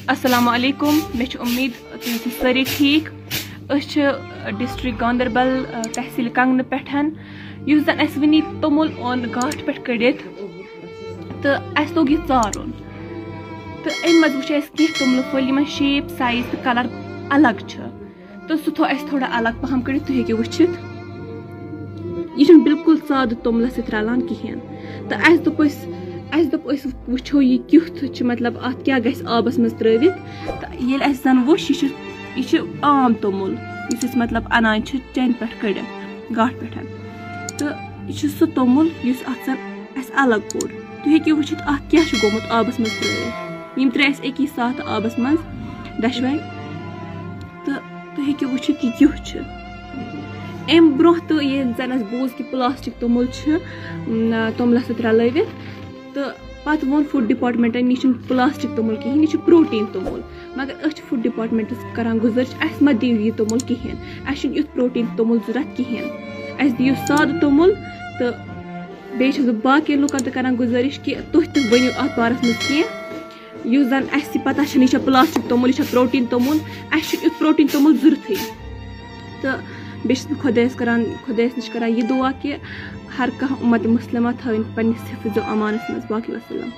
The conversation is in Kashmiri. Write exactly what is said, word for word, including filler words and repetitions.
السلام علیکم، مےٚ چھِ اُمید تُہۍ ٲسِو سٲری ٹھیٖک۔ أسۍ چھِ ڈسٹرکٹ گاندربل، تحصیل کنگنہٕ پٮ۪ٹھ، یُس زن اَسہِ وٕنی توٚمُل اوٚن گاٹھ پٮ۪ٹھ کٔڑِتھ، تہٕ اَسہِ لوٚگ یہِ ژارُن۔ تہٕ اَمہِ منٛز وٕچھ اَسہِ کینٛہہ توٚملہٕ پھٔلۍ، یِمن شیپ، سایز تہٕ کلر الگ چھِ۔ تہٕ سُہ تھوٚو اَسہِ تھوڑا الگ پہم کٔڑِتھ، تُہۍ ہیٚکِو وٕچھِتھ۔ یہِ چھُنہٕ بالکل سادٕ توٚملَس سۭتۍ رَلان کِہیٖنۍ۔ تہٕ اَسہِ دوٚپ أسۍ، اَسہِ دوٚپ أسۍ وٕچھو یہِ کیُتھ چھُ، مطلب، اَتھ کیٛاہ گژھِ آبَس منٛز ترٛٲوِتھ۔ تہٕ ییٚلہِ اَسہِ زَن وٕچھ، یہِ چھُ، یہِ چھُ عام توٚمُل، یُس أسۍ، مطلب، اَنان چھِ چَنہِ پٮ۪ٹھ کٔڑِتھ، گاٹھ پٮ۪ٹھ۔ تہٕ یہِ چھُ سُہ توٚمُل، یُس اَتھ زَن اَسہِ الگ کوٚڑ۔ تُہۍ ہیٚکِو وٕچھِتھ، اَتھ کیٛاہ چھُ گوٚمُت آبَس منٛز ترٛٲوِتھ۔ یِم ترٛٲے اَسہِ اَکی ساتہٕ آبَس منٛز دۄشوَے۔ تہٕ تُہۍ ہیٚکِو وٕچھِتھ، یہِ کیُتھ چھُ۔ اَمہِ برٛونٛہہ تہٕ ییٚلہِ زَن اَسہِ بوٗز کہِ پلاسٹک توٚمُل چھُ، م، توٚملَس سۭتۍ رَلٲوِتھ، تہٕ پَتہٕ ووٚن فوڈ ڈپارٹمنٹَن، یہِ چھُنہٕ پلاسٹک توٚمُل کِہیٖنۍ، یہِ چھُ پروٹین توٚمُل۔ مگر أسۍ چھِ فوڈ ڈپارٹمنٹَس کَران گُزٲرِش، اَسہِ مہ دِیِو یہِ توٚمُل کِہیٖنۍ، اَسہِ چھُنہٕ یُتھ پروٹین توٚمُل ضوٚرَتھ کِہیٖنۍ۔ اَسہِ دِیِو سادٕ توٚمُل۔ تہٕ بیٚیہِ چھَس بہٕ باقٕیَن لُکَن تہِ کَران گُزٲرِش کہِ تُہۍ تہِ ؤنِو اَتھ بارَس منٛز کینٛہہ، یُس زَن اَسہِ پَتہ چھَنہٕ یہِ چھا پلاسٹک توٚمُل، یہِ چھا پروٹین توٚمُل، اَسہِ چھُنہٕ یُتھ پروٹین توٚمُل ضوٚرتھٕے۔ تہٕ بیٚیہِ چھَس بہٕ خۄدایَس کَران، خۄدایَس نِش کَران یہِ دُعا کہِ ہر کانٛہہ اُمت مُسلِمہ تھٲوِن پنٛنِس حِفظ و امانَس منٛز۔ باقٕے وَسَلام۔